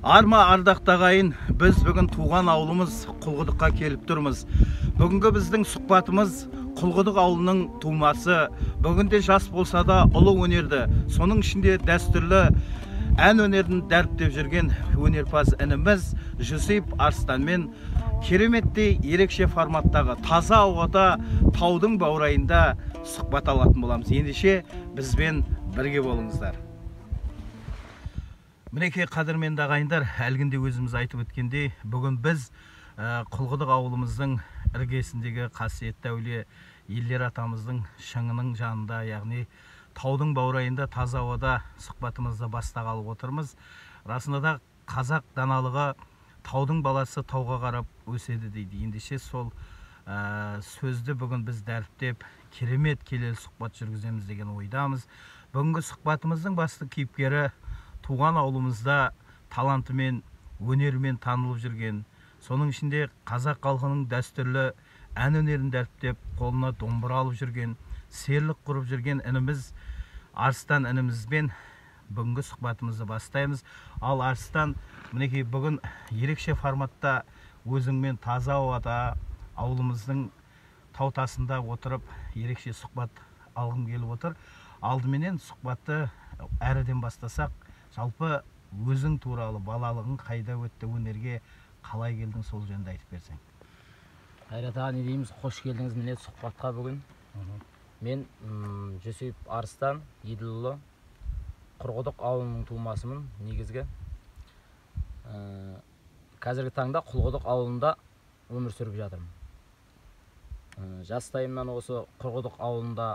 Арма ардақты ағайын, біз бүгін туған ауылымыз Құлқұдыққа келіп тұрмыз. Бүгінгі біздің сұхбатымыз Құлқұдық ауылының тумасы, бүгінде жас болса да ұлы өнерді, соның ішінде дәстүрлі ән өнерін дәріптеп жүрген өнерпаз ініміз Жүсіп Арыстанмен кереметтей ерекше форматтағы таза ауада таудың баурайында сұхбат алатын боламыз. Ендеше бізбен бірге болыңыздар. Мінекей, қадірменді ағайындар, әлгінде өзіміз айтып өткендей, бүгін біз Құлқұдық ауылымыздың іргесіндегі қасиетті әулие Елдер атамыздың шыңының жанында, яғни таудың баурайында таза ауада сұхбатымызды бастағалы отырмыз. Расында да қазақ даналығы таудың баласы тауға қарап өседі дейді. Ендеше сол сөзді бүгін біз дәріптеп, керемет келелі сұхбат жүргіземіз деген ойдамыз. Бүгінгі сұхбатымыздың басты кейіпкері туған ауылымызда талантымен, өнерімен танылып жүрген, соның ішінде қазақ халқының дәстүрлі ән өнерін дәріптеп, қолына домбыра алып жүрген, серілік құрып жүрген ініміз Арыстан інімізбен бүгінгі сұхбатымызды бастаймыз. Ал Арыстан, мінекей бүгін ерекше форматта өзіңмен таза ауада ауылымыздың тау тасында отырып ерекше сұхбат алғым келіп отыр. Алдыменен сұхбатты әріден бастасақ, жалпы өзің туралы, балалығың қайда өтті, өнерге қалай келдің, сол жөнінде айтып берсең. Қайрат аға, не дейміз, қош келдіңіз міне сұхбатқа бүгін. Мен Жүсіп Арыстан Еділұлы, Құрқұдық ауылының тумасымын негізгі. Қазіргі таңда Құлқұдық ауылында өмір сүріп жатырмын. Жастайымнан осы Құрқұдық ауылында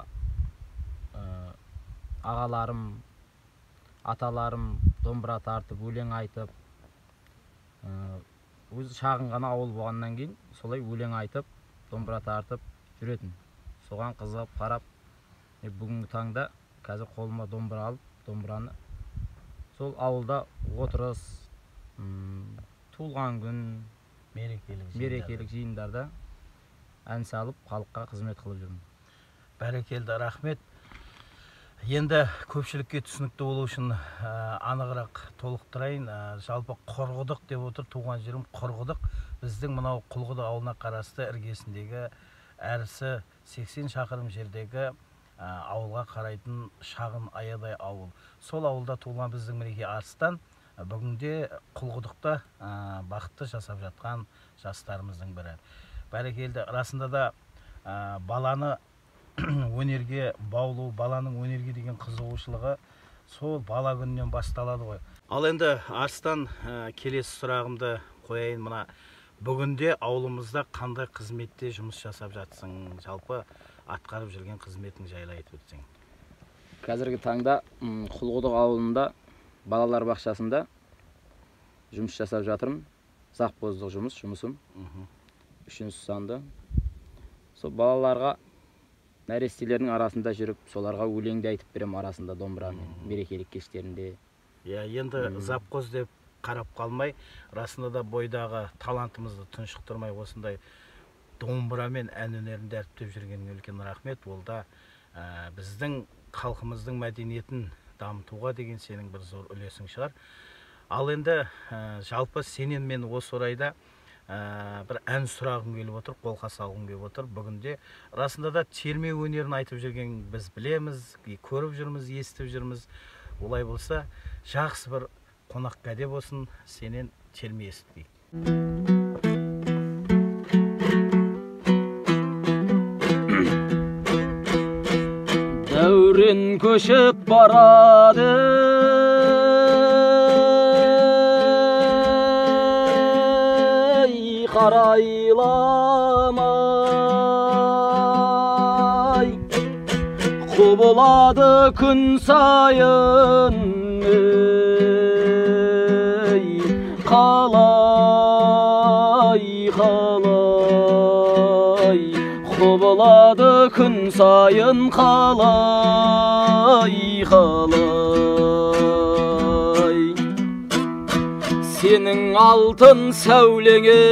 ағаларым, аталарым домбыра тартып, өлең айтып, өзі шағын ғана ауыл болғаннан кейін солай өлең айтып, домбыра тартып жүретін. Соған қызығып қарап, бүгінгі таңда қазір қолыма домбыра алып, домбыраны сол ауылда отырыс, туылған күн, мерекелік жиындарда ән салып, халыққа қызмет қылып жүрмін. Бәрекелді, рахмет. Енді көпшілікке түсінікті болу үшін анығырақ толықтырайын. Жалпы Құрқұдық деп отыр, туған жерім Құрқұдық. Біздің мынау Құлқұдық ауылына қарасты іргесіндегі әрісі 80 шақырым жердегі ауылға қарайтын шағын аядай ауыл. Сол ауылда туылған біздің мінекей Арыстан бүгінде Құлқұдықта бақытты жасап жатқан жастарымыздың бірі. Бәрекелді, расында да баланы өнерге баулу, баланың өнерге деген қызығушылығы сол бала күнінен басталады ғой. Ал енді Арыстан, келесі сұрағымды қояйын. Мына бүгінде ауылымызда қандай қызметте жұмыс жасап жатсың, жалпы атқарып жүрген қызметің жайлы айтып өтсең. Қазіргі таңда Құлқұдық ауылында балалар бақшасында жұмыс жасап жатырмын. Завхоздық жұмысым. 3-ші санды. Сол балаларға, нәрестелердің арасында жүріп, соларға өлеңді айтып беремін арасында домбырамен, мерекелік кештерінде. Иә, енді завхоз деп қарап қалмай, расында да бойдағы талантымызды тұншықтырмай осындай домбырамен ән өнерін дәріптеп жүргеніңе үлкен рахмет. Ол да біздің халқымыздың мәдениетін дамытуға деген сенің бір зор үлесің шығар. Ал енді жалпы сенен мен осы орайда бір ән сұрағым келіп отыр, қолқа салғым келіп отыр. Бүгінде расында да терме өнерін айтып жүрген біз білеміз, көріп жүрміз, естіп жүрміз. Олай болса, жақсы бір қонақ кәде болсын, сенен терме естейік. Дәурен көшіп барады, қарайламай, құбылады күн сайын, қалай, қалай, құбылады күн сайын, қалай, қалай. Сенің алтын сәулеңе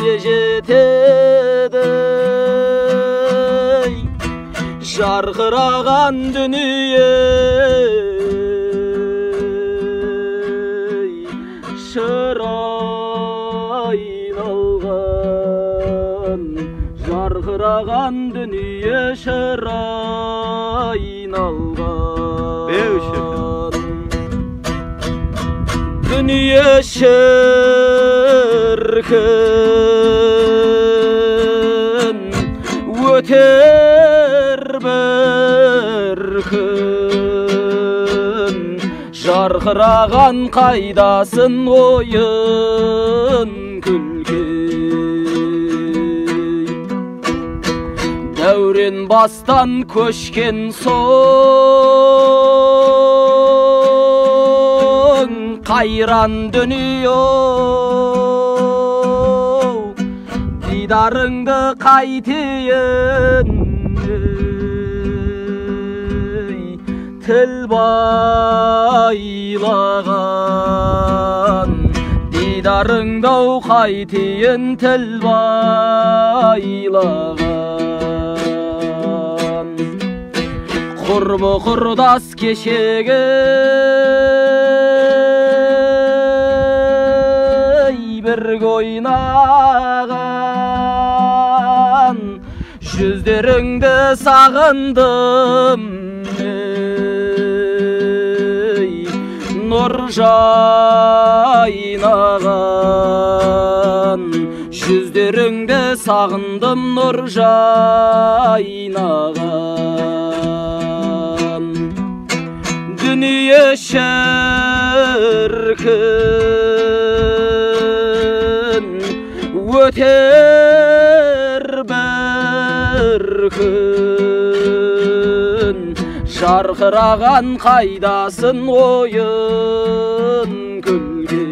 не жетеді, Жарқыраған дүние шыр айналған, жарқыраған дүние шыр айналған. Дүние шіркін өтер бір күн, жарқыраған қайдасын ойын күлкі. Дәурен бастан көшкен соң қайран дүние, дидарыңды қайтейін, тіл байлаған. Дидарыңды қайтейін, тіл байлаған. Құрбы құрдас кешегі бірге ойнаған, жүздеріңді сағындым, нұр жайнаған. Жүздеріңді сағындым, нұр жайнаған. Дүние шіркін өтер бір күн, жарқыраған қайдасын ойын күлге.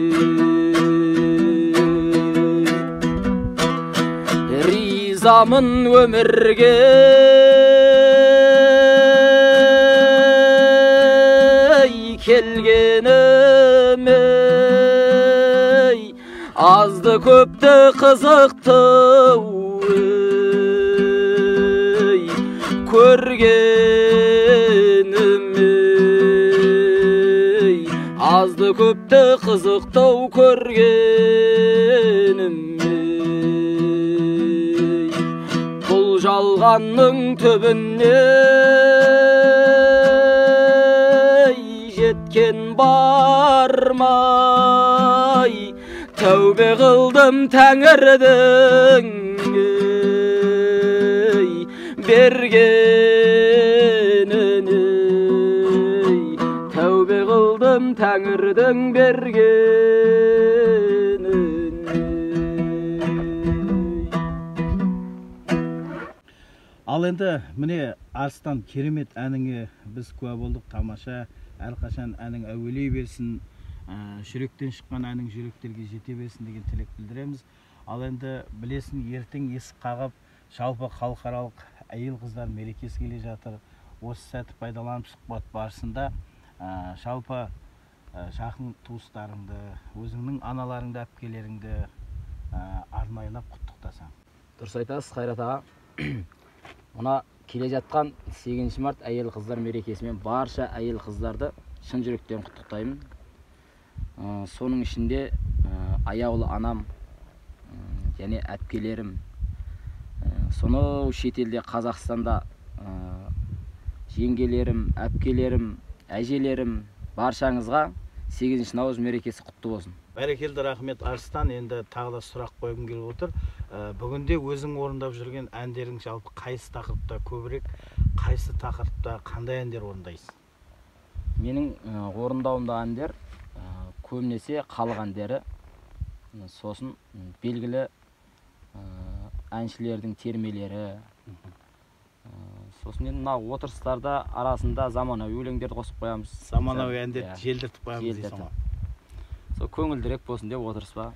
Ризамын өмірге келгеніме, азды көпті қызықты көргеніме, азды көпті қызықтау көргеніме. Бұл жалғанның түбіне жеткен бармай, тәубе қылдым тәңірдің бергеніне, тәубе қылдым тәңірдің бергеніне. Ал енді міне, Арыстан, керемет әніңе біз куә болдық, тамаша. Әрқашан әнің әуелей берсін, жүректен шыққан әнің жүректерге жете берсін деген тілек білдіреміз. Ал енді білесің, ертең есік қағып жалпы халықаралық әйел қыздар мерекесі келе жатыр. Осы сәтті пайдаланып сұхбат барысында жалпы жақын туыстарыңды, өзіңнің аналарыңды, әпкелеріңді арнайылап құттықтасаң. Дұрыс айтасыз, Қайрат аға. Мына келе жатқан 8 март әйел қыздар мерекесімен барша әйел қыздарды шын жүректен құттықтаймын. Соның ішінде аяулы анам және әпкелерім, сонау шетелде Қазақстанда жеңгелерім, әпкелерім, әжелерім, баршаңызға 8 наурыз мерекесі құтты болсын. Бәрекелді, рахмет, Арыстан. Енді тағы да сұрақ қойғым келіп отыр. Бүгінде өзің орындап жүрген әндерің жалпы қайсы тақырыпта көбірек, қайсы тақырыпта қандай әндер орындайсың? Менің орындауымда әндер көбінесе халық әндері, сосын белгілі әншілердің термелері, сосын енді мына отырыстарда арасында заманауи өлеңдерді қосып қоямыз. Заманауи әндерді желдіртіп қоямыз дейсің ғой. Сол көңілдірек болсын деп отырыс па?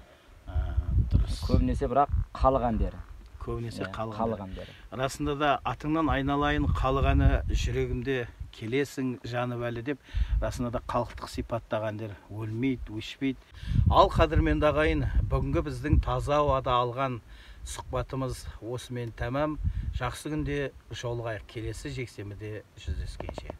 Дұрыс. Көбінесе бірақ халық әндері. Көбінесе халық әндері. Расында да атыңнан айналайын халық әні жүрегімде келесің жанып әлі деп, расында да халықтық сипаттағы әндер өлмейді, өшпейді. Ал қадірменді ағайын, бүгінгі біздің таза ауада алған сұхбатымыз осымен тәмам. Жақсы күнде жолығайық, келесі жексенбіде жүздескенше.